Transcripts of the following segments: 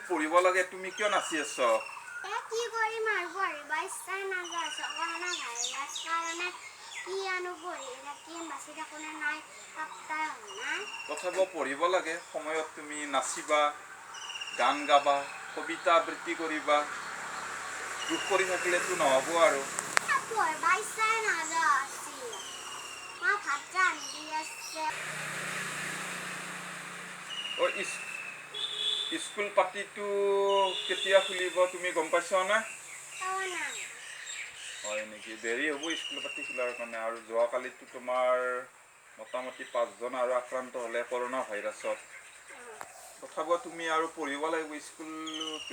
পঢ়িব লাগে, তুমি কিয় নাচি আছ? কি কৰিম আৰু, পঢ়িব ইচ্ছা নাযায় আছে। কৰোণা ভাইৰাছ কাৰণে কি আনো পঢ়ি থাকিম, বাচি থাকোঁ নে নাই পাত্তাই হোৱা নাই। তথাপিও পঢ়িব লাগে। সময়ত তুমি নাচিবা, গান গাবা, কবিতা আবৃত্তি কৰিবা। দুখ কৰি থাকিলেতো নহ'ব আৰু। পঢ়িব ইচ্ছাই নাযায় আছে। মা ভাত ৰান্ধি আছে। অ', স্কুল পাতিটো কেতিয়া খুলিব তুমি গম পাইছানে? হয় নেকি? দেৰি হ'ব স্কুল পাতি খোলাৰ কাৰণে। আৰু যোৱাকালিতো তোমাৰ মোটামুটি 5জন আৰু আক্ৰান্ত হ'লে কৰোণা ভাইৰাছত। তথাপিও তুমি আৰু পঢ়িব লাগিব। স্কুল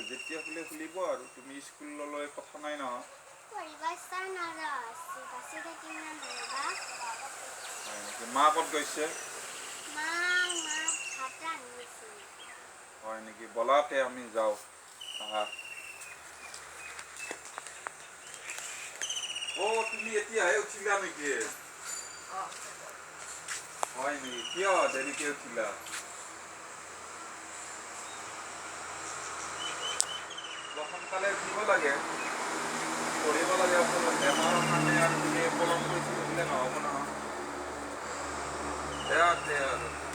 যেতিয়া খুলে খুলিব আৰু, তুমি স্কুললৈ কথা নাই নহয়। হয় নেকি? মা ক'ত গৈছে? হয় নেকি? বলাতে আমি যাওঁ, আহা। অ', তুমি এতিয়াহে উঠিলা নেকি? হয় নেকি? কিয় দেৰিকে উঠিলা? সোনকালে উঠিব লাগে, পঢ়িব লাগে। অকল বেমাৰৰ কাৰণে আৰু তুমি পলম কৰি থাকিলে নহ'ব নহয়। দে আৰু।